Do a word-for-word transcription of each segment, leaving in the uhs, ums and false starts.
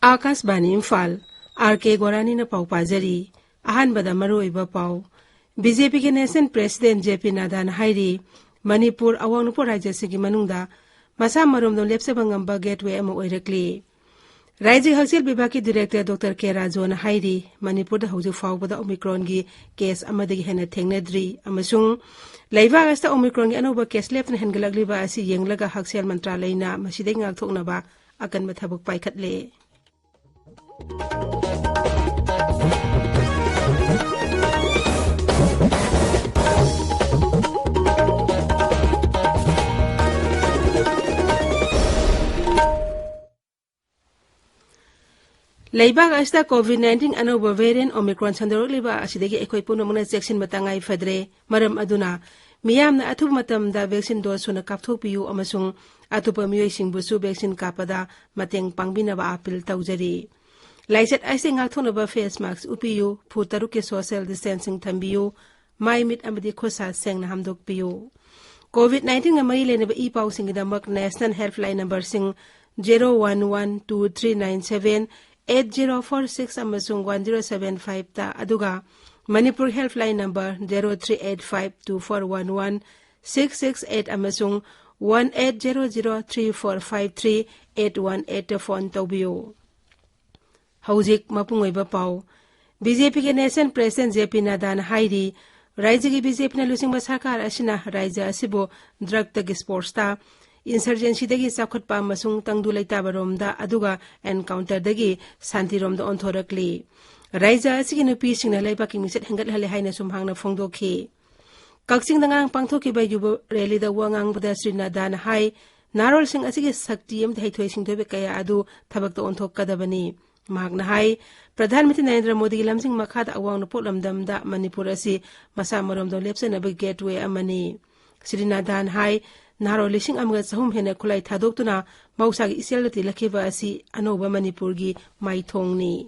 ꯑꯥꯀꯥꯁꯕꯥꯅꯤ Imphal, R ꯀꯦ ꯒꯣꯔꯥꯅꯤꯅ ꯄꯥꯎ ꯄꯥꯖꯔꯤ꯫ ꯑꯍꯥꯟꯕꯗ ꯃꯔꯨꯑꯣꯏꯕ ꯄꯥꯎ꯫ ꯕꯤ ꯖꯦ ꯄꯤꯒꯤ ꯅꯦꯁꯅꯦꯜ ꯄ꯭ꯔꯦꯁꯤꯗꯦꯟꯠ ꯖꯦ ꯄꯤ ꯅꯗꯥꯅ ꯍꯥꯏꯔꯤ, ꯃꯅꯤꯄꯨꯔ ꯑꯋꯥꯡ ꯅꯣꯡꯄꯣꯛ ꯔꯥꯖ꯭ꯌꯁꯤꯡꯒꯤ ꯃꯅꯨꯡꯗ ꯃꯁꯥ ꯃꯔꯣꯝꯗꯣꯝ ꯂꯦꯞꯆꯕ ꯉꯝꯕ ꯒꯦꯠꯋꯦ ꯑꯃ ꯑꯣꯏꯔꯛꯂꯤ꯫ ꯔꯥꯖ꯭ꯌꯒꯤ ꯍꯛꯁꯦꯜ ꯕꯤꯚꯥꯒꯀꯤ ꯗꯤꯔꯦꯛꯇꯔ ꯗꯣꯛꯇꯔ ꯀꯦ ꯔꯥꯖꯨꯅ ꯍꯥꯏꯔꯤ, ꯃꯅꯤꯄꯨꯔꯗ ꯍꯧꯖꯤꯛ ꯐꯥꯎꯕꯗ ꯑꯣꯃꯤꯀ꯭ꯔꯣꯟꯒꯤ ꯀꯦꯁ ꯑꯃꯗꯒꯤ ꯍꯦꯟꯅ ꯊꯦꯡꯅꯗ꯭ꯔꯤ ꯑꯃꯁꯨꯡ ꯂꯩꯕꯥꯛ ꯑꯁꯤꯗ ꯑꯣꯃꯤꯀ꯭ꯔꯣꯟꯒꯤ ꯑꯅꯧꯕ ꯀꯦꯁ ꯂꯦꯞꯇꯅ ꯍꯦꯟꯒꯠꯂꯛꯂꯤꯕ ꯑꯁꯤ ꯌꯦꯡꯂꯒ ꯍꯛꯁꯦꯜ ꯃꯟꯇ꯭ꯔꯥꯂꯌꯅ ꯃꯁꯤꯗꯒꯤ ꯉꯥꯛꯊꯣꯛꯅꯕ ꯑꯀꯟꯕ ꯊꯕꯛ ꯄꯥꯏꯈꯠꯂꯦ꯫ ꯂꯩꯕꯥꯛ ꯑꯁꯤꯗ ꯀꯣꯚꯤꯗ ꯅꯥꯏꯟꯇꯤꯟ ꯑꯅꯧꯕ ꯚꯦꯔꯤꯌꯦꯟꯠ ꯑꯣꯃꯤꯀ꯭ꯔꯣꯟ ꯁꯟꯗꯣꯔꯛꯂꯤꯕ ꯑꯁꯤꯗꯒꯤ ꯑꯩꯈꯣꯏ ꯄꯨꯝꯅꯃꯛꯅ ꯆꯦꯛꯁꯤꯟꯕ ꯇꯉꯥꯏ ꯐꯗ꯭ꯔꯦ꯫ ꯃꯔꯝ ꯑꯗꯨꯅ ꯃꯤꯌꯥꯝꯅ ꯑꯊꯨꯕ ꯃꯇꯝꯗ ꯚꯦꯛꯁꯤꯟ ꯗꯣꯖ ꯁꯨꯅ ꯀꯥꯞꯊꯣꯛꯄꯤꯌꯨ ꯑꯃꯁꯨꯡ ꯑꯇꯣꯞꯄ ꯃꯤꯑꯣꯏꯁꯤꯡꯕꯨꯁꯨ ꯚꯦꯛꯁꯤꯟ ꯀꯥꯞꯄꯗ ꯃꯇꯦꯡ ꯄꯥꯡꯕꯤꯅꯕ ꯑꯥꯄꯤꯜ ꯇꯧꯖꯔꯤ꯫ ꯂꯥꯏꯆꯠ ꯑꯁꯤ ꯉꯥꯛꯊꯣꯛꯅꯕ ꯐꯦꯁ ꯃꯥꯁꯛ ꯎꯞꯄꯤꯌꯨ, ꯐꯨꯠ ꯇꯔꯨꯛꯀꯤ ꯁꯣꯁꯤꯌꯦꯜ ꯗꯤꯁꯇꯦꯟꯁꯤꯡ ꯊꯝꯕꯤꯌꯨ, ꯃꯥꯏ ꯃꯤꯠ ꯑꯃꯗꯤ ꯈꯨꯠ ꯁꯥ ꯁꯦꯡꯅ ꯍꯥꯝꯗꯣꯛꯄꯤꯌꯨ꯫ ꯀꯣꯚꯤꯗ ꯅꯥꯏꯟꯇꯤꯟꯒ ꯃꯔꯤ ꯂꯩꯅꯕ ꯏ ꯄꯥꯎꯁꯤꯡꯒꯤꯗꯃꯛ ꯅꯦꯁꯅꯦꯜ ꯍꯦꯜꯞꯂꯥꯏꯟ ꯅꯝꯕꯔꯁꯤꯡ zero one one two three nine seven eight zero four six ꯑꯃꯁꯨꯡ ꯋꯥꯟ ꯖꯦꯔꯣ ꯁꯚꯦꯟ ꯐꯥꯏꯚꯇ, ꯑꯗꯨꯒ Manipur helpline number zero three eight five two four one one six six eight ꯑꯃꯁꯨꯡ one eight zero zero three four five three eight one ꯑꯩꯠꯇ phone ꯇꯧꯕꯤꯌꯨ꯫ ꯍꯧꯖꯤꯛ ꯃꯄꯨꯡ ꯑꯣꯏꯕ ꯄꯥꯎ꯫ ꯕꯤ ꯖꯦ ꯄꯤꯒꯤ ꯅꯦꯁꯅꯦꯜ ꯄ꯭ꯔꯦꯁꯤꯗꯦꯟꯠ ꯖꯦ ꯄꯤ ꯅꯗꯥꯅ ꯍꯥꯏꯔꯤ, ꯔꯥꯖ꯭ꯌꯒꯤ ꯕꯤ ꯖꯦ ꯄꯤꯅ ꯂꯨꯆꯤꯡꯕ ꯁꯔꯀꯥꯔ ꯑꯁꯤꯅ ꯔꯥꯖ꯭ꯌ ꯑꯁꯤꯕꯨ ꯗ꯭ꯔꯒꯇꯒꯤ ꯁ꯭ꯄꯣꯔꯠꯁꯇ, ꯏꯟꯁꯔꯖꯦꯟꯁꯤꯗꯒꯤ ꯆꯥꯎꯈꯠꯄ ꯑꯃꯁꯨꯡ ꯇꯪꯗꯨ ꯂꯩꯇꯥꯕꯔꯣꯝꯗ, ꯑꯗꯨꯒ ꯑꯦꯟꯀꯥꯎꯟꯇꯔꯗꯒꯤ ꯁꯥꯟꯇꯤꯔꯣꯝꯗ ꯑꯣꯟꯊꯣꯔꯛꯂꯤ꯫ ꯔꯥꯖ꯭ꯌ ꯑꯁꯤꯒꯤ ꯅꯨꯄꯤꯁꯤꯡꯅ ꯂꯩꯕꯥꯛꯀꯤ ꯃꯤꯡꯆꯠ ꯍꯦꯟꯒꯠꯍꯜꯂꯦ ꯍꯥꯏꯅ ꯁꯨꯝꯍꯥꯡꯅ ꯐꯣꯡꯗꯣꯛꯈꯤ꯫ ꯀꯛꯆꯤꯡꯗ ꯉꯔꯥꯡ ꯄꯥꯡꯊꯣꯛꯈꯤꯕ ꯌꯨꯕ ꯔꯦꯂꯤꯗ ꯋꯥ ꯉꯥꯡꯕꯗ ꯁ꯭ꯔꯤ ꯅꯗꯥꯅ ꯍꯥꯏ, ꯅꯍꯥꯔꯣꯜꯁꯤꯡ ꯑꯁꯤꯒꯤ ꯁꯛꯇꯤ ꯑꯃꯗꯤ ꯍꯩꯊꯣꯏ ꯁꯤꯡꯊꯣꯏꯕ ꯀꯌꯥ ꯑꯗꯨ ꯊꯕꯛꯇ ꯑꯣꯟꯊꯣꯛꯀꯗꯕꯅꯤ꯫ ꯃꯍꯥꯛꯅ ꯍꯥꯏ, ꯄ꯭ꯔꯙꯥꯟ ꯃꯟꯇ꯭ꯔꯤ ꯅꯔꯦꯟꯗ꯭ꯔ ꯃꯣꯗꯤꯒꯤ ꯂꯝꯖꯤꯡ ꯃꯈꯥꯗ ꯑꯋꯥꯡ ꯅꯣꯡꯄꯣꯛ ꯂꯝꯗꯝꯗ ꯃꯅꯤꯄꯨꯔ ꯑꯁꯤ ꯃꯁꯥ ꯃꯔꯣꯝꯗꯣꯝ ꯂꯦꯞꯆꯅꯕꯒꯤ ꯒꯦꯠꯋꯦ ꯑꯃꯅꯤ꯫ ꯁ꯭ꯔꯤ ꯅꯗꯥꯅ ꯍꯥꯏ, ꯅꯍꯥꯔꯣꯜ ꯂꯤꯁꯤꯡ ꯑꯃꯒ ꯆꯍꯨꯝ ꯍꯦꯟꯅ ꯈꯨꯠꯂꯥꯏ ꯊꯥꯗꯣꯛꯇꯨꯅ ꯃꯍꯧꯁꯥꯒꯤ ꯏꯆꯦꯜꯗ ꯇꯤꯜꯂꯛꯈꯤꯕ ꯑꯁꯤ ꯑꯅꯧꯕ ꯃꯅꯤꯄꯨꯔꯒꯤ ꯃꯥꯏꯊꯣꯡꯅꯤ꯫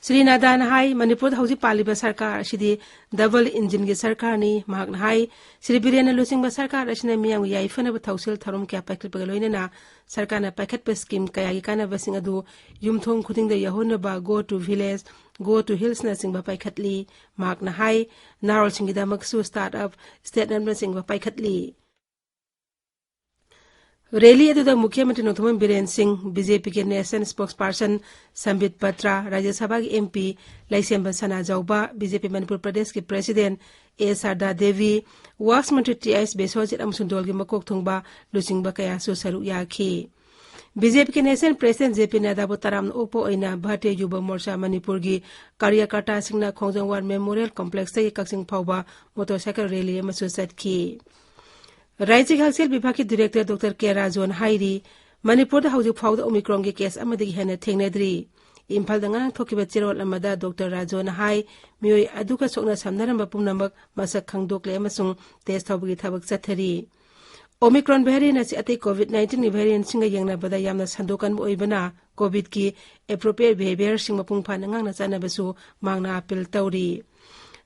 ꯁ꯭ꯔꯤ ꯅꯥꯗꯥꯅ ꯍꯥꯏ, ꯃꯅꯤꯄꯨꯔꯗ ꯍꯧꯖꯤꯛ ꯄꯥꯜꯂꯤꯕ ꯁꯔꯀꯥꯔ ꯑꯁꯤꯗꯤ ꯗꯕꯜ ꯏꯟꯖꯤꯟꯒꯤ ꯁꯔꯀꯥꯔꯅꯤ꯫ ꯃꯍꯥꯛꯅ ꯍꯥꯏ, ꯁ꯭ꯔꯤ ꯕꯤꯔꯦꯟꯅ ꯂꯨꯆꯤꯡꯕ ꯁꯔꯀꯥꯔ ꯑꯁꯤꯅ ꯃꯤꯌꯥꯝꯒꯤ ꯌꯥꯏꯐꯅꯕ ꯊꯧꯁꯤꯜ ꯊꯧꯔꯝ ꯀꯌꯥ ꯄꯥꯏꯈꯠꯄꯒ ꯂꯣꯏꯅꯅ ꯁꯔꯀꯥꯔꯅ ꯄꯥꯏꯈꯠꯄ ꯁ꯭ꯀꯤꯝ ꯀꯌꯥꯒꯤ ꯀꯥꯟꯅꯕꯁꯤꯡ ꯑꯗꯨ ꯌꯨꯝꯊꯣꯡ ꯈꯨꯗꯤꯡꯗ ꯌꯧꯍꯟꯅꯕ Go to Village, Go to Hillsꯅꯆꯤꯡꯕ ꯄꯥꯏꯈꯠꯂꯤ꯫ ꯃꯍꯥꯛꯅ ꯍꯥꯏ, ꯅꯍꯥꯔꯣꯜꯁꯤꯡꯒꯤꯗꯃꯛꯁꯨ startup, stand upꯅꯆꯤꯡꯕ ꯄꯥꯏꯈꯠꯂꯤ꯫ ꯔꯦꯂꯤ ꯑꯗꯨꯗ ꯃꯨꯈ꯭ꯌ ꯃꯟꯇ꯭ꯔꯤ ꯅꯣꯡꯊꯣꯝꯕꯝ ꯕꯤꯔꯦꯟ ꯁꯤꯡ, ꯕꯤ ꯖꯦ ꯄꯤꯒꯤ ꯅꯦꯁꯅꯦꯜ ꯁ꯭ꯄꯣꯛꯁ ꯄꯥꯔꯁꯟ ꯁꯝꯕꯤꯠ ꯄꯇ꯭ꯔꯥ, ꯔꯥꯖ꯭ꯌ ꯁꯚꯥꯒꯤ ꯑꯦꯝ ꯄꯤ ꯂꯩꯁꯦꯝꯕ ꯁꯅꯥꯖꯥꯎꯕ, ꯕꯤ ꯖꯦ ꯄꯤ ꯃꯅꯤꯄꯨꯔ ꯄ꯭ꯔꯗꯦꯁꯀꯤ ꯄ꯭ꯔꯦꯁꯤꯗꯦꯟ ꯑꯦ ꯁꯥꯔꯗꯥ ꯗꯦꯕꯤ, ꯋꯥꯛꯁ ꯃꯟꯇ꯭ꯔꯤ ꯇꯤ ꯑꯥꯏ ꯕꯤꯁ꯭ꯋꯖꯤꯠ ꯑꯃꯁꯨꯡ ꯗꯣꯜꯒꯤ ꯃꯀꯣꯛ ꯊꯣꯡꯕ ꯂꯨꯆꯤꯡꯕ ꯀꯌꯥꯁꯨ ꯁꯔꯨꯛ ꯌꯥꯈꯤ꯫ ꯕꯤ ꯖꯦ ꯄꯤꯒꯤ ꯅꯦꯁꯅꯦꯜ ꯄ꯭ꯔꯦꯁꯤꯗꯦꯟ ꯖꯦ ꯄꯤ ꯅꯗꯥꯕꯨ ꯇꯔꯥꯝꯅ ꯑꯣꯛꯄ ꯑꯣꯏꯅ ꯚꯥꯔꯇꯤꯌ ꯌꯨꯕ ꯃꯣꯔꯆꯥ ꯃꯅꯤꯄꯨꯔꯒꯤ ꯀꯥꯔꯌꯀꯔꯇꯥꯁꯤꯡꯅ ꯈꯣꯡꯖꯣꯝ ꯋꯥꯔ ꯃꯦꯃꯣꯔꯤꯌꯦꯜ ꯀꯣꯝꯄ꯭ꯂꯦꯛꯁꯇꯒꯤ ꯀꯛꯆꯤꯡ ꯐꯥꯎꯕ ꯃꯣꯇꯣꯔꯁꯥꯏꯀꯜ ꯔꯦꯂꯤ ꯑꯃꯁꯨ ꯆꯠꯈꯤ꯫ ꯔꯥꯖ꯭ꯌꯒꯤ ꯍꯛꯁꯦꯜ ꯕꯤꯚꯥꯒꯀꯤ ꯗꯤꯔꯦꯛꯇꯔ ꯗꯣꯛꯇꯔ ꯀꯦ ꯔꯥꯖꯣꯟ ꯍꯥꯏꯔꯤ, ꯃꯅꯤꯄꯨꯔꯗ ꯍꯧꯖꯤꯛ ꯐꯥꯎꯕꯗ ꯑꯣꯃꯤꯀ꯭ꯔꯣꯟꯒꯤ ꯀꯦꯁ ꯑꯃꯗꯒꯤ ꯍꯦꯟꯅ ꯊꯦꯡꯅꯗ꯭ꯔꯤ꯫ ꯏꯝꯐꯥꯜꯗ ꯉꯔꯥꯡ ꯊꯣꯛꯈꯤꯕ ꯆꯦꯔꯣꯜ ꯑꯃꯗ ꯗꯣꯛꯇꯔ ꯔꯥꯖꯣꯟ ꯍꯥꯏ, ꯃꯤꯑꯣꯏ ꯑꯗꯨꯒ ꯁꯣꯛꯅ ꯁꯝꯅꯔꯝꯕ ꯄꯨꯝꯅꯃꯛ ꯃꯁꯛ ꯈꯪꯗꯣꯛꯂꯦ ꯑꯃꯁꯨꯡ ꯇꯦꯁ ꯇꯧꯕꯒꯤ ꯊꯕꯛ ꯆꯠꯊꯔꯤ꯫ ꯑꯣꯃꯤꯀ꯭ꯔꯣꯟ ꯚꯦꯔꯤꯌꯦꯟ ꯑꯁꯤ ꯑꯇꯩ ꯀꯣꯚꯤꯗ ꯅꯥꯏꯟꯇꯤꯟꯒꯤ ꯚꯦꯔꯤꯌꯦꯟꯁꯤꯡꯒ ꯌꯦꯡꯅꯕꯗ ꯌꯥꯝꯅ ꯁꯟꯗꯣꯛꯀꯟꯕ ꯑꯣꯏꯕꯅ ꯀꯣꯚꯤꯗꯀꯤ ꯑꯦꯄ꯭ꯔꯣꯄ꯭ꯔꯤꯌꯦꯠ ꯕꯤꯍꯦꯕꯤꯌꯔꯁꯤꯡ ꯃꯄꯨꯡ ꯐꯥꯅ ꯉꯥꯛꯅ ꯆꯠꯅꯕꯁꯨ ꯃꯍꯥꯛꯅ ꯑꯥꯄꯤꯜ ꯇꯧꯔꯤ꯫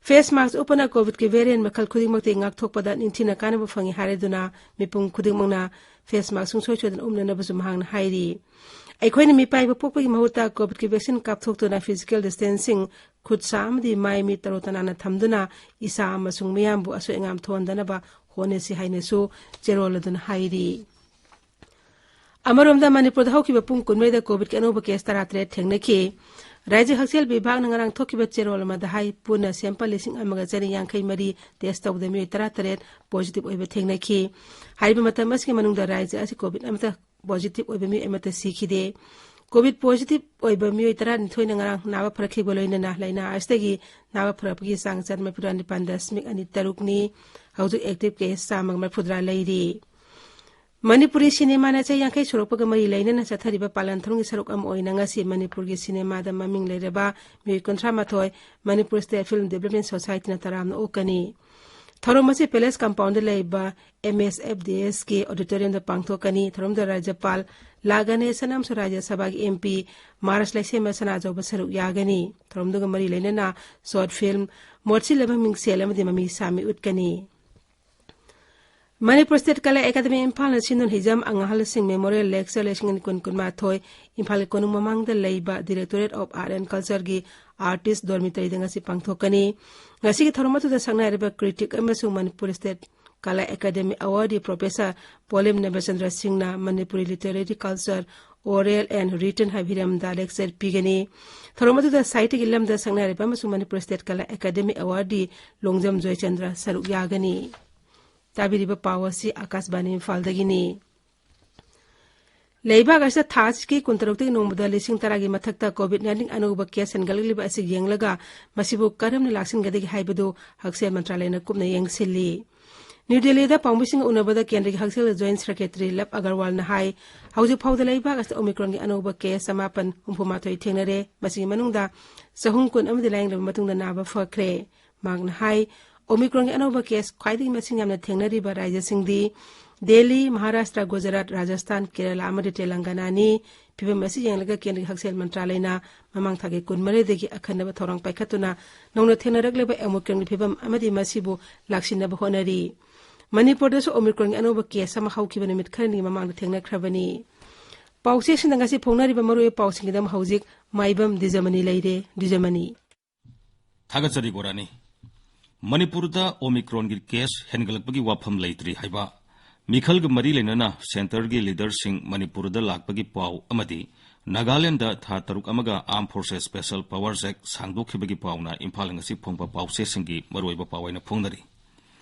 ꯐꯦꯁ ꯃꯥꯁꯛ ꯎꯞꯄꯅ ꯀꯣꯚꯤꯗꯀꯤ ꯚꯦꯔꯤꯌꯦꯟ ꯃꯈꯜ ꯈꯨꯗꯤꯡꯃꯛꯇꯒꯤ ꯉꯥꯛꯊꯣꯛꯄꯗ ꯅꯤꯡꯊꯤꯅ ꯀꯥꯟꯅꯕ ꯐꯪꯏ ꯍꯥꯏꯔꯗꯨꯅ ꯃꯤꯄꯨꯝ ꯈꯨꯗꯤꯡꯃꯛꯅ ꯐꯦꯁ ꯃꯥꯁꯛ ꯁꯨꯡꯁꯣꯏ ꯁꯣꯏꯗꯅ ꯎꯞꯅꯅꯕꯁꯨ ꯃꯍꯥꯛꯅ ꯍꯥꯏꯔꯤ꯫ ꯑꯩꯈꯣꯏꯅ ꯃꯤꯄꯥꯏꯕ ꯄꯣꯛꯄꯒꯤ ꯃꯍꯨꯠꯇ ꯀꯣꯚꯤꯗꯀꯤ ꯚꯦꯛꯁꯤꯟ ꯀꯥꯞꯊꯣꯛꯇꯨꯅ ꯐꯤꯖꯤꯀꯦꯜ ꯗꯤꯁꯇꯦꯟꯁꯤꯡ, ꯈꯨꯠ ꯁꯥ ꯑꯃꯗꯤ ꯃꯥꯏ ꯃꯤꯠ ꯇꯔꯨ ꯇꯅꯥꯟꯅ ꯊꯝꯗꯨꯅ ꯏꯁꯥ ꯑꯃꯁꯨꯡ ꯃꯤꯌꯥꯝꯕꯨ ꯑꯁꯣꯏ ꯑꯉꯥꯝ ꯊꯣꯛꯍꯟꯗꯅꯕ ꯍꯣꯠꯅꯁꯤ ꯍꯥꯏꯅꯁꯨ ꯆꯦꯔꯣꯜ ꯑꯗꯨꯅ ꯍꯥꯏꯔꯤ꯫ ꯑꯃꯔꯣꯝꯗ ꯃꯅꯤꯄꯨꯔꯗ ꯍꯧꯈꯤꯕ ꯄꯨꯡ ꯀꯨꯟꯃꯔꯤꯗ ꯀꯣꯚꯤꯗꯀꯤ ꯑꯅꯧꯕ ꯀꯦꯁ ꯇꯔꯥꯇꯔꯦꯠ ꯊꯦꯡꯅꯈꯤ꯫ ꯔꯥꯖ꯭ꯌ ꯍꯛꯁꯦꯜ ꯕꯤꯚꯥꯒꯅ ꯉꯔꯥꯡ ꯊꯣꯛꯈꯤꯕ ꯆꯦꯔꯣꯜ ꯑꯃꯗ ꯍꯥꯏ, ꯄꯨꯟꯅ ꯁꯦꯝꯄꯜ ꯂꯤꯁꯤꯡ ꯑꯃꯒ ꯆꯅꯤ ꯌꯥꯡꯈꯩ ꯃꯔꯤ ꯇꯦꯁ ꯇꯧꯕꯗ ꯃꯤꯑꯣꯏ ꯇꯔꯥꯇꯔꯦꯠ ꯄꯣꯖꯤꯇꯤꯚ ꯑꯣꯏꯕ ꯊꯦꯡꯅꯈꯤ꯫ ꯍꯥꯏꯔꯤꯕ ꯃꯇꯝ ꯑꯁꯤꯒꯤ ꯃꯅꯨꯡꯗ ꯔꯥꯖ꯭ꯌ ꯑꯁꯤ ꯀꯣꯚꯤꯗ ꯑꯃꯠꯇ ꯄꯣꯖꯤꯇꯤꯚ ꯑꯣꯏꯕ ꯃꯤꯑꯣꯏ ꯑꯃꯠꯇ ꯁꯤꯈꯤꯗꯦ꯫ ꯀꯣꯚꯤꯗ ꯄꯣꯖꯤꯇꯤꯚ ꯑꯣꯏꯕ ꯃꯤꯑꯣꯏ ꯇꯔꯥꯅꯤꯊꯣꯏꯅ ꯉꯔꯥꯡ ꯅꯥꯕ ꯐꯔꯛꯈꯤꯕ ꯂꯣꯏꯅꯅ ꯂꯥꯏꯅꯥ ꯑꯁꯤꯗꯒꯤ ꯅꯥꯕ ꯐꯔꯛꯄꯒꯤ ꯆꯥꯡ ꯆꯥꯗ ꯃꯔꯤꯐꯨꯇꯔꯥ ꯅꯤꯄꯥꯟ ꯗꯁꯃꯤꯛ ꯑꯅꯤ ꯇꯔꯨꯛꯅꯤ꯫ ꯍꯧꯖꯤꯛ ꯑꯦꯛꯇꯤꯚ ꯀꯦꯁ ꯆꯥꯝꯃꯒ ꯃꯔꯤꯐꯨꯇꯔꯥ ꯂꯩꯔꯤ꯫ ꯃꯅꯤꯄꯨꯔꯤ ꯁꯤꯅꯦꯃꯥꯅ ꯆꯍꯤ ꯌꯥꯡꯈꯩ ꯁꯨꯔꯛꯄꯒ ꯃꯔꯤ ꯂꯩꯅꯅ ꯆꯠꯊꯔꯤꯕ ꯄꯥꯂꯟ ꯊꯧꯔꯝꯒꯤ ꯁꯔꯨꯛ ꯑꯃ ꯑꯣꯏꯅ ꯉꯁꯤ ꯃꯅꯤꯄꯨꯔꯒꯤ ꯁꯤꯅꯦꯃꯥꯗ ꯃꯃꯤꯡ ꯂꯩꯔꯕ ꯃꯤꯑꯣꯏ ꯀꯨꯟꯊ꯭ꯔꯥ ꯃꯥꯊꯣꯏ ꯃꯅꯤꯄꯨꯔ ꯁ꯭ꯇꯦꯠ ꯐꯤꯜꯝ ꯗꯤꯕꯦꯂꯞꯃꯦꯟ ꯁꯣꯁꯥꯏꯇꯤꯅ ꯇꯔꯥꯝꯅ ꯑꯣꯛꯀꯅꯤ꯫ ꯊꯧꯔꯝ ꯑꯁꯤ ꯄꯦꯂꯦꯁ ꯀꯝꯄꯥꯎꯟꯗ ꯂꯩꯕ ꯑꯦꯝ ꯑꯦꯁ ꯑꯦꯐ ꯗꯤ ꯑꯦꯁꯀꯤ ꯑꯣꯗꯤꯇꯣꯔꯤꯌꯝꯗ ꯄꯥꯡꯊꯣꯛꯀꯅꯤ꯫ ꯊꯧꯔꯝꯗ ꯔꯥꯖ꯭ꯌꯄꯥꯜ ꯂꯥꯛ ꯒꯅꯦꯁꯟ ꯑꯃꯁꯨꯡ ꯔꯥꯖ꯭ꯌ ꯁꯚꯥꯒꯤ MP ꯃꯥꯔꯁ ꯂꯩꯁꯦꯝꯕ ꯁꯅꯥꯖꯧꯕ ꯁꯔꯨꯛ ꯌꯥꯒꯅꯤ꯫ ꯊꯧꯔꯝꯗꯨꯒ ꯃꯔꯤ ꯂꯩꯅꯅ short film, ꯃꯣꯠꯁꯤꯜꯂꯕ ꯃꯤꯡꯁꯦꯜ ꯑꯃꯗꯤ ꯃꯃꯤ ꯁꯥꯃꯤ ꯎꯠꯀꯅꯤ꯫ ꯃꯅꯤꯄꯨꯔ ꯁ꯭ꯇꯦꯠ ꯀꯂꯥ ꯑꯦꯀꯥꯗꯃꯤ ꯏꯝꯐꯥꯜꯅ ꯁꯤꯟꯗꯨꯅ ꯍꯤꯖꯝ ꯑꯉꯥꯡꯍꯜꯁꯤꯡ ꯃꯦꯃꯣꯔꯤꯌꯦꯜ ꯂꯦꯛꯆꯔ ꯂꯤꯁꯤꯡ ꯑꯅꯤ ꯀꯨꯟ ꯀꯨꯟꯃꯥꯊꯣꯏ ꯏꯝꯐꯥꯜꯒꯤ ꯀꯣꯅꯨꯡ ꯃꯃꯥꯡꯗ ꯂꯩꯕ Directorate of Art and Cultureꯒꯤ Artist Dormitoryꯗ ꯉꯁꯤ ꯄꯥꯡꯊꯣꯛꯀꯅꯤ꯫ ꯉꯁꯤꯒꯤ ꯊꯧꯔꯝ ꯑꯗꯨꯗ ꯁꯛꯅꯥꯏꯔꯕ critic ꯑꯃꯁꯨꯡ ꯃꯅꯤꯄꯨꯔ ꯁ꯭ꯇꯦꯠ ꯀꯂꯥ ꯑꯦꯀꯥꯗꯃꯤ awardee Professor ꯄꯣꯂꯦꯝ ꯅꯕꯦꯆꯟꯗ꯭ꯔ ꯁꯤꯡꯅ Manipuri literary culture, oral and written ꯍꯥꯏꯕ ꯍꯤꯔꯝꯗ lecture ꯄꯤꯒꯅꯤ꯫ ꯊꯧꯔꯝ ꯑꯗꯨꯗ ꯁꯥꯍꯤꯇ꯭ꯌꯒꯤ ꯂꯝꯗ ꯁꯛꯅꯥꯏꯔꯕ ꯑꯃꯁꯨꯡ ꯃꯅꯤꯄꯨꯔ ꯁ꯭ꯇꯦꯠ ꯀꯂꯥ ꯑꯦꯀꯥꯗꯃꯤ awardee ꯂꯣꯡꯖꯝ ꯖꯣꯏꯆꯟꯗ꯭ꯔ ꯁꯔꯨꯛ ꯌꯥꯒꯅꯤ꯫ ꯇꯥꯕꯤꯔꯤꯕ ꯄꯥꯎ ꯑꯁꯤ ꯑꯥꯀꯥꯁꯕꯥꯅꯤ ꯏꯝꯐꯥꯜꯗꯒꯤꯅꯤ꯫ ꯂꯩꯕꯥꯛ ꯑꯁꯤꯗ ꯊꯥ ꯑꯁꯤꯒꯤ ꯀꯨꯟꯇꯔꯨꯛꯇꯒꯤ ꯅꯣꯡꯃꯗ ꯂꯤꯁꯤꯡ ꯇꯔꯥꯒꯤ ꯃꯊꯛꯇ COVID nineteen ꯑꯅꯧꯕ case ꯍꯦꯟꯒꯠꯂꯛꯂꯤꯕ ꯑꯁꯤ ꯌꯦꯡꯂꯒ ꯃꯁꯤꯕꯨ ꯀꯔꯝꯅ ꯂꯥꯛꯁꯤꯟꯒꯗꯒꯦ ꯍꯥꯏꯕꯗꯨ ꯍꯛꯁꯦꯜ ꯃꯟꯇ꯭ꯔꯥꯂꯌꯅ ꯀꯨꯞꯅ ꯌꯦꯡꯁꯤꯜꯂꯤ꯫ ꯅ꯭ꯌꯨ ꯗꯦꯜꯂꯤꯗ ꯄꯥꯎꯃꯤꯁꯤꯡꯒ ꯎꯅꯕꯗ ꯀꯦꯟꯗ꯭ꯔꯒꯤ ꯍꯛꯁꯦꯜ Joint Secretary Love Agarwalꯅ ꯍꯥꯏ, ꯍꯧꯖꯤꯛ ꯐꯥꯎꯗ ꯂꯩꯕꯥꯛ ꯑꯁꯤꯗ Omicronꯒꯤ ꯑꯅꯧꯕ case ꯆꯃꯥꯄꯟ ꯍꯨꯝꯐꯨ ꯃꯥꯊꯣꯏ ꯊꯦꯡꯅꯔꯦ꯫ ꯃꯁꯤꯒꯤ ꯃꯅꯨꯡꯗ ꯆꯍꯨꯝ ꯀꯨꯟ ꯑꯃꯗꯤ ꯂꯥꯌꯦꯡꯂꯕ ꯃꯇꯨꯡꯗ ꯅꯥꯕ ꯐꯈ꯭ꯔꯦ꯫ ꯃꯍꯥꯛꯅ ꯍꯥꯏ, Omicronꯒꯤ ꯑꯅꯧꯕ case ꯈ꯭ꯋꯥꯏꯗꯒꯤ ꯃꯁꯤꯡ ꯌꯥꯝꯅ ꯊꯦꯡꯅꯔꯤꯕ ꯔꯥꯖ꯭ꯌꯁꯤꯡꯗꯤ ꯗꯦꯜꯂꯤ, ꯃꯍꯥꯔꯥꯁꯇ꯭ꯔ, ꯒꯨꯖꯔꯥꯠ, ꯔꯥꯖꯁꯊꯥꯟ, ꯀꯦꯔꯂꯥ ꯑꯃꯗꯤ ꯇꯦꯂꯪꯒꯅꯥꯅꯤ꯫ ꯐꯤꯚꯝ ꯑꯁꯤ ꯌꯦꯡꯂꯒ ꯀꯦꯟꯗ꯭ꯔꯒꯤ ꯍꯛꯁꯦꯜ ꯃꯟꯇ꯭ꯔꯥꯂꯌꯅ ꯃꯃꯥꯡ ꯊꯥꯒꯤ ꯀꯨꯟꯃꯔꯤꯗꯒꯤ ꯑꯈꯟꯅꯕ ꯊꯧꯔꯥꯡ ꯄꯥꯏꯈꯠꯇꯨꯅ ꯅꯧꯅ ꯊꯦꯡꯅꯔꯛꯂꯤꯕ Omicronꯒꯤ ꯐꯤꯚꯝ ꯑꯃꯗꯤ ꯃꯁꯤꯕꯨ ꯂꯥꯛꯁꯤꯟꯅꯕ ꯍꯣꯠꯅꯔꯤ꯫ ꯃꯅꯤꯄꯨꯔꯗꯁꯨ Omicronꯒꯤ ꯑꯅꯧꯕ case ꯑꯃ ꯍꯧꯈꯤꯕ ꯅꯨꯃꯤꯠ ꯈꯔꯅꯤꯒꯤ ꯃꯃꯥꯡꯗ ꯊꯦꯡꯅꯈ꯭ꯔꯕꯅꯤ꯫ ꯄꯥꯎꯆꯦꯁꯤꯡꯗ ꯉꯁꯤ ꯐꯣꯡꯅꯔꯤꯕ ꯃꯔꯨꯑꯣꯏꯕ ꯄꯥꯎꯁꯤꯡꯒꯤꯗꯃꯛ ꯍꯧꯖꯤꯛ ꯃꯥꯏꯕꯝ ꯗꯤꯖꯃꯅꯤ ꯂꯩꯔꯦ꯫ ꯗꯤꯖꯃꯅꯤ꯫ ꯊꯥꯒꯠꯆꯔꯤ ꯒꯣꯔꯥꯅꯤ꯫ ꯃꯅꯤꯄꯨꯔꯗ Omicronꯒꯤ case ꯍꯦꯟꯒꯠꯂꯛꯄꯒꯤ ꯋꯥꯐꯝ ꯂꯩꯇ꯭ꯔꯤ ꯍꯥꯏꯕ, ꯃꯤꯈꯜꯒ ꯃꯔꯤ ꯂꯩꯅꯅ centreꯒꯤ leaderꯁꯤꯡ ꯃꯅꯤꯄꯨꯔꯗ ꯂꯥꯛꯄꯒꯤ ꯄꯥꯎ ꯑꯃꯗꯤ ꯅꯥꯒꯥꯂꯦꯟꯗꯗ ꯊꯥ ꯇꯔꯨꯛ ꯑꯃꯒ Armed Forces Special Powers Act ꯁꯥꯡꯗꯣꯛꯈꯤꯕꯒꯤ ꯄꯥꯎꯅ Imphal ꯉꯁꯤ ꯐꯣꯡꯕ ꯄꯥꯎꯆꯦꯁꯤꯡꯒꯤ ꯃꯔꯨꯑꯣꯏꯕ ꯄꯥꯎ ꯑꯣꯏꯅ ꯐꯣꯡꯅꯔꯤ꯫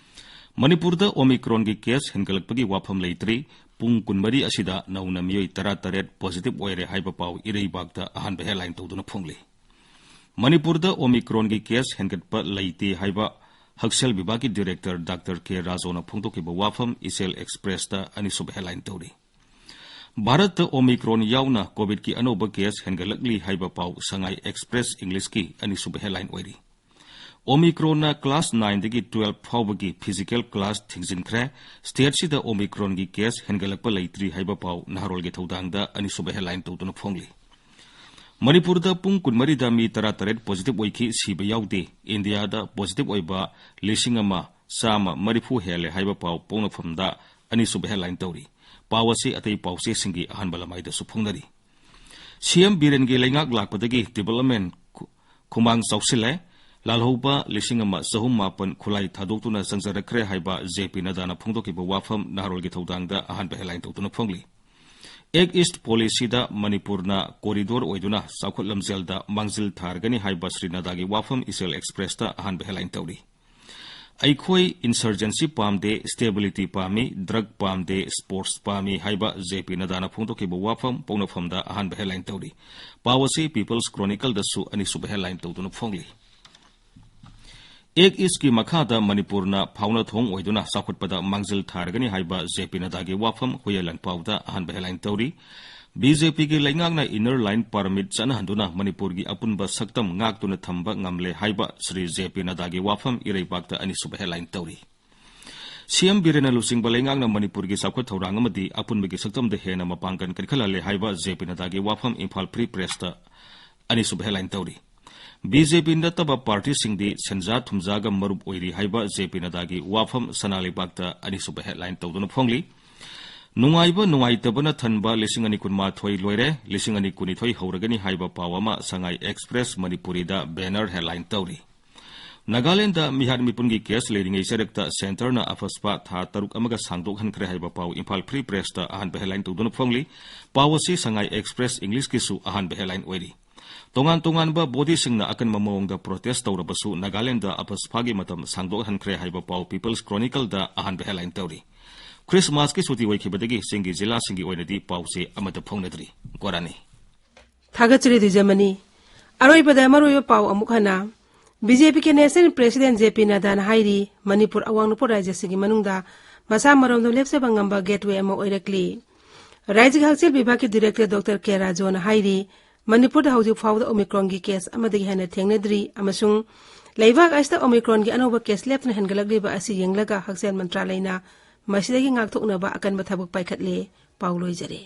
ꯃꯅꯤꯄꯨꯔꯗ Omicronꯒꯤ case ꯍꯦꯟꯒꯠꯂꯛꯄꯒꯤ ꯋꯥꯐꯝ ꯂꯩꯇ꯭ꯔꯤ꯫ ꯄꯨꯡ ꯀꯨꯟꯃꯔꯤ ꯑꯁꯤꯗ ꯅꯧꯅ ꯃꯤꯑꯣꯏ ꯇꯔꯥꯇꯔꯦꯠ positive ꯑꯣꯏꯔꯦ ꯍꯥꯏꯕ ꯄꯥꯎ ꯏꯔꯩꯕꯥꯛꯇ ꯑꯍꯥꯟꯕ headline ꯇꯧꯗꯨꯅ ꯐꯣꯡꯂꯤ꯫ ꯃꯅꯤꯄꯨꯔꯗ Omicronꯒꯤ case ꯍꯦꯟꯒꯠꯄ ꯂꯩꯇꯦ ꯍꯥꯏꯕ ꯍꯛꯁꯦꯜ ꯕꯤꯚꯥꯒꯀꯤ director Doctor ꯀꯦ ꯔꯥꯖꯣꯅ ꯐꯣꯡꯗꯣꯛꯈꯤꯕ ꯋꯥꯐꯝ ꯏꯆꯦꯜ Expressꯇ ꯑꯅꯤꯁꯨꯕ headline ꯇꯧꯔꯤ꯫ ꯚꯥꯔꯠꯇ Omicron ꯌꯥꯎꯅ COVIDꯀꯤ ꯑꯅꯧꯕ case ꯍꯦꯟꯒꯠꯂꯛꯂꯤ ꯍꯥꯏꯕ ꯄꯥꯎ ꯁꯉꯥꯏ Express Englishꯀꯤ ꯑꯅꯤꯁꯨꯕ headline ꯑꯣꯏꯔꯤ꯫ Omicronꯅ class nineꯗꯒꯤ twelve ꯐꯥꯎꯕꯒꯤ physical class ꯊꯤꯡꯖꯤꯟꯈ꯭ꯔꯦ꯫ Stateꯁꯤꯗ Omicronꯒꯤ case ꯍꯦꯟꯒꯠꯂꯛꯄ ꯂꯩꯇ꯭ꯔꯤ ꯍꯥꯏꯕ ꯄꯥꯎ ꯅꯍꯥꯔꯣꯜꯒꯤ ꯊꯧꯗꯥꯡꯗ ꯑꯅꯤꯁꯨꯕ headline ꯇꯧꯗꯨꯅ ꯐꯣꯡꯂꯤ꯫ ꯃꯅꯤꯄꯨꯔꯗ ꯄꯨꯡ ꯀꯨꯟꯃꯔꯤꯗ ꯃꯤ ꯇꯔꯥꯇꯔꯦꯠ positive ꯑꯣꯏꯈꯤ, ꯁꯤꯕ ꯌꯥꯎꯗꯦ꯫ ꯏꯟꯗꯤꯌꯥꯗ positive ꯑꯣꯏꯕ ꯂꯤꯁꯤꯡ ꯑꯃ ꯆꯥꯝꯃ ꯃꯔꯤꯐꯨ ꯍꯦꯜꯂꯦ ꯍꯥꯏꯕ ꯄꯥꯎ ꯄꯣꯛꯅꯐꯝꯗ ꯑꯅꯤꯁꯨꯕ headline ꯇꯧꯔꯤ꯫ ꯄꯥꯎ ꯑꯁꯤ ꯑꯇꯩ ꯄꯥꯎꯆꯦꯁꯤꯡꯒꯤ ꯑꯍꯥꯟꯕ ꯂꯃꯥꯏꯗꯁꯨ ꯐꯣꯡꯅꯔꯤ꯫ ꯁꯤ ꯑꯦꯝ ꯕꯤꯔꯦꯟꯒꯤ ꯂꯩꯉꯥꯛ ꯂꯥꯛꯄꯗꯒꯤ development ꯈꯨ-, ꯈꯨꯃꯥꯡ ꯆꯥꯎꯁꯤꯜꯂꯦ꯫ ꯂꯥꯜꯍꯧꯕ ꯂꯤꯁꯤꯡ ꯑꯃ ꯆꯍꯨꯝ ꯃꯥꯄꯟ ꯈꯨꯠꯂꯥꯏ ꯊꯥꯗꯣꯛꯇꯨꯅ ꯆꯪꯖꯔꯛꯈ꯭ꯔꯦ ꯍꯥꯏꯕ ꯖꯦ ꯄꯤ ꯅꯗꯥꯅ ꯐꯣꯡꯗꯣꯛꯈꯤꯕ ꯋꯥꯐꯝ ꯅꯍꯥꯔꯣꯜꯒꯤ ꯊꯧꯗꯥꯡꯗ ꯑꯍꯥꯟꯕ headline ꯇꯧꯗꯨꯅ ꯐꯣꯡꯂꯤ꯫ Act East policyꯗ ꯃꯅꯤꯄꯨꯔꯅ corridor ꯑꯣꯏꯗꯨꯅ ꯆꯥꯎꯈꯠ ꯂꯝꯖꯦꯜꯗ ꯃꯥꯡꯖꯤꯜ ꯊꯥꯔꯒꯅꯤ ꯍꯥꯏꯕ ꯁ꯭ꯔꯤ ꯅꯗꯥꯒꯤ ꯋꯥꯐꯝ ꯏꯆꯦꯜ Expressꯇ ꯑꯍꯥꯟꯕ headline ꯇꯧꯔꯤ꯫ ꯑꯩꯈꯣꯏ insurgency ꯄꯥꯝꯗꯦ, stability ꯄꯥꯝꯃꯤ, drug ꯄꯥꯝꯗꯦ, sports ꯄꯥꯝꯃꯤ ꯍꯥꯏꯕ ꯖꯦ ꯄꯤ ꯅꯗꯥꯅ ꯐꯣꯡꯗꯣꯛꯈꯤꯕ ꯋꯥꯐꯝ ꯄꯣꯛꯅꯐꯝꯗ ꯑꯍꯥꯟꯕ headline ꯇꯧꯔꯤ꯫ ꯄꯥꯎ ꯑꯁꯤ People's Chronicleꯗꯁꯨ ꯑꯅꯤꯁꯨꯕ headline ꯇꯧꯗꯨꯅ ꯐꯣꯡꯂꯤ꯫ Act Eastꯀꯤ ꯃꯈꯥꯗ ꯃꯅꯤꯄꯨꯔꯅ ꯐꯥꯎꯅ ꯊꯣꯡ ꯑꯣꯏꯗꯨꯅ ꯆꯥꯎꯈꯠꯄꯗ ꯃꯥꯡꯖꯤꯜ ꯊꯥꯔꯒꯅꯤ ꯍꯥꯏꯕ ꯖꯦ ꯄꯤ ꯅꯗꯥꯒꯤ ꯋꯥꯐꯝ ꯍꯨꯏꯌꯦꯟ ꯂꯥꯟꯄꯥꯎꯗ ꯑꯍꯥꯟꯕ headline ꯇꯧꯔꯤ꯫ ꯕꯤ ꯖꯦ ꯄꯤꯒꯤ ꯂꯩꯉꯥꯛꯅ inner line permit ꯆꯠꯅꯍꯟꯗꯨꯅ ꯃꯅꯤꯄꯨꯔꯒꯤ ꯑꯄꯨꯟꯕ ꯁꯛꯇꯝ ꯉꯥꯛꯇꯨꯅ ꯊꯝꯕ ꯉꯝꯂꯦ ꯍꯥꯏꯕ ꯁ꯭ꯔꯤ ꯖꯦ ꯄꯤ ꯅꯗꯥꯒꯤ ꯋꯥꯐꯝ ꯏꯔꯩꯕꯥꯛꯇ ꯑꯅꯤꯁꯨꯕ headline ꯇꯧꯔꯤ꯫ ꯁꯤ ꯑꯦꯝ ꯕꯤꯔꯦꯟꯅ ꯂꯨꯆꯤꯡꯕ ꯂꯩꯉꯥꯛꯅ ꯃꯅꯤꯄꯨꯔꯒꯤ ꯆꯥꯎꯈꯠ ꯊꯧꯔꯥꯡ ꯑꯃꯗꯤ ꯑꯄꯨꯟꯕꯒꯤ ꯁꯛꯇꯝꯗ ꯍꯦꯟꯅ ꯃꯄꯥꯡꯒꯜ ꯀꯟꯈꯠꯍꯜꯂꯦ ꯍꯥꯏꯕ ꯖꯦ ꯄꯤ ꯅꯗꯥꯒꯤ ꯋꯥꯐꯝ ꯏꯝꯐꯥꯜ Free Pressꯇ ꯑꯅꯤꯁꯨꯕ headline ꯇꯧꯔꯤ꯫ ꯕꯤ ꯖꯦ ꯄꯤ ꯅꯠꯇꯕ partyꯁꯤꯡꯗꯤ ꯁꯦꯟꯖꯥ ꯊꯨꯝꯖꯥꯒ ꯃꯔꯨꯞ ꯑꯣꯏꯔꯤ ꯍꯥꯏꯕ ꯖꯦ ꯄꯤ ꯅꯗꯥꯒꯤ ꯋꯥꯐꯝ ꯁꯅꯥ ꯂꯩꯕꯥꯛꯇ ꯑꯅꯤꯁꯨꯕ headline ꯇꯧꯗꯨꯅ ꯐꯣꯡꯂꯤ꯫ ꯅꯨꯡꯉꯥꯏꯕ ꯅꯨꯡꯉꯥꯏꯇꯕꯅ ꯊꯟꯕ ꯂꯤꯁꯤꯡ ꯑꯅꯤ ꯀꯨꯟꯃꯥꯊꯣꯏ ꯂꯣꯏꯔꯦ, ꯂꯤꯁꯤꯡ ꯑꯅꯤ ꯀꯨꯟꯅꯤꯊꯣꯏ ꯍꯧꯔꯒꯅꯤ ꯍꯥꯏꯕ ꯄꯥꯎ ꯑꯃ ꯁꯉꯥꯏ Express ꯃꯅꯤꯄꯨꯔꯤꯗ banner headline ꯇꯧꯔꯤ꯫ ꯅꯥꯒꯥꯂꯦꯟꯗ ꯃꯤꯍꯥꯠ ꯃꯤꯄꯨꯟꯒꯤ case ꯂꯩꯔꯤꯉꯩ ꯆꯔꯛꯇ centreꯅ ꯑꯐꯁꯄꯥ ꯊꯥ ꯇꯔꯨꯛ ꯑꯃꯒ ꯁꯥꯡꯗꯣꯛꯍꯟꯈ꯭ꯔꯦ ꯍꯥꯏꯕ ꯄꯥꯎ ꯏꯝꯐꯥꯜ Free Pressꯇ ꯑꯍꯥꯟꯕ headline ꯇꯧꯗꯨꯅ ꯐꯣꯡꯂꯤ꯫ ꯄꯥꯎ ꯑꯁꯤ ꯁꯉꯥꯏ Express Englishꯀꯤꯁꯨ ꯑꯍꯥꯟꯕ headline ꯑꯣꯏꯔꯤ꯫ ꯇꯣꯉꯥꯟ ꯇꯣꯉꯥꯟꯕ bodyꯁꯤꯡꯅ ꯑꯀꯟꯕ ꯃꯑꯣꯡꯗ protest ꯇꯧꯔꯕꯁꯨ ꯅꯥꯒꯥꯂꯦꯟꯗ ꯑꯐꯁꯄꯥꯒꯤ ꯃꯇꯝ ꯁꯥꯡꯗꯣꯛꯍꯟꯈ꯭ꯔꯦ ꯍꯥꯏꯕ ꯄꯥꯎ People's Chronicleꯗ ꯑꯍꯥꯟꯕ headline ꯇꯧꯔꯤ꯫ Christmasꯀꯤ ꯁꯨꯇꯤ ꯑꯣꯏꯈꯤꯕꯗꯒꯤ ꯆꯤꯡꯒꯤ ꯖꯤꯂꯥꯁꯤꯡꯒꯤ ꯑꯣꯏꯅꯗꯤ ꯄꯥꯎꯆꯦ ꯑꯃꯠꯇ ꯐꯣꯡꯅꯗ꯭ꯔꯤ꯫ ꯒꯣꯔꯥꯅꯤ꯫ ꯊꯥꯒꯠꯆꯔꯤ ꯗꯤꯖꯃꯅꯤ꯫ ꯑꯔꯣꯏꯕꯗ ꯃꯔꯨꯑꯣꯏꯕ ꯄꯥꯎ ꯑꯃꯨꯛ ꯍꯟꯅ꯫ ꯕꯤ ꯖꯦ ꯄꯤꯒꯤ National President ꯖꯦ ꯄꯤ ꯅꯗꯥꯅ ꯍꯥꯏꯔꯤ, ꯃꯅꯤꯄꯨꯔ ꯑꯋꯥꯡ ꯅꯣꯡꯄꯣꯛ ꯔꯥꯖ꯭ꯌꯁꯤꯡꯒꯤ ꯃꯅꯨꯡꯗ ꯃꯁꯥ ꯃꯔꯣꯝꯗꯣꯝ ꯂꯦꯞꯆꯕ ꯉꯝꯕ gateway ꯑꯃ ꯑꯣꯏꯔꯛꯂꯤ꯫ ꯔꯥꯖ꯭ꯌꯒꯤ ꯍꯛꯁꯦꯜ ꯕꯤꯚꯥꯒꯀꯤ Director ꯗꯣꯛꯇꯔ ꯀꯦ ꯔꯥꯖꯣꯅ ꯍꯥꯏꯔꯤ, ꯃꯅꯤꯄꯨꯔꯗ ꯍꯧꯖꯤꯛ ꯐꯥꯎꯕꯗ Omicronꯒꯤ case ꯑꯃꯗꯒꯤ ꯍꯦꯟꯅ ꯊꯦꯡꯅꯗ꯭ꯔꯤ ꯑꯃꯁꯨꯡ ꯂꯩꯕꯥꯛ ꯑꯁꯤꯗ ꯑꯣꯃꯤꯀ꯭ꯔꯣꯟꯒꯤ ꯑꯅꯧꯕ ꯀꯦꯁ ꯂꯦꯞꯇꯅ ꯍꯦꯟꯒꯠꯂꯛꯂꯤꯕ ꯑꯁꯤ ꯌꯦꯡꯂꯒ ꯍꯛꯁꯦꯜ ꯃꯟꯇ꯭ꯔꯥꯂꯌꯅ ꯃꯁꯤꯗꯒꯤ ꯉꯥꯛꯊꯣꯛꯅꯕ ꯑꯀꯟꯕ ꯊꯕꯛ ꯄꯥꯏꯈꯠꯂꯦ꯫ ꯄꯥꯎ ꯂꯣꯏꯖꯔꯦ꯫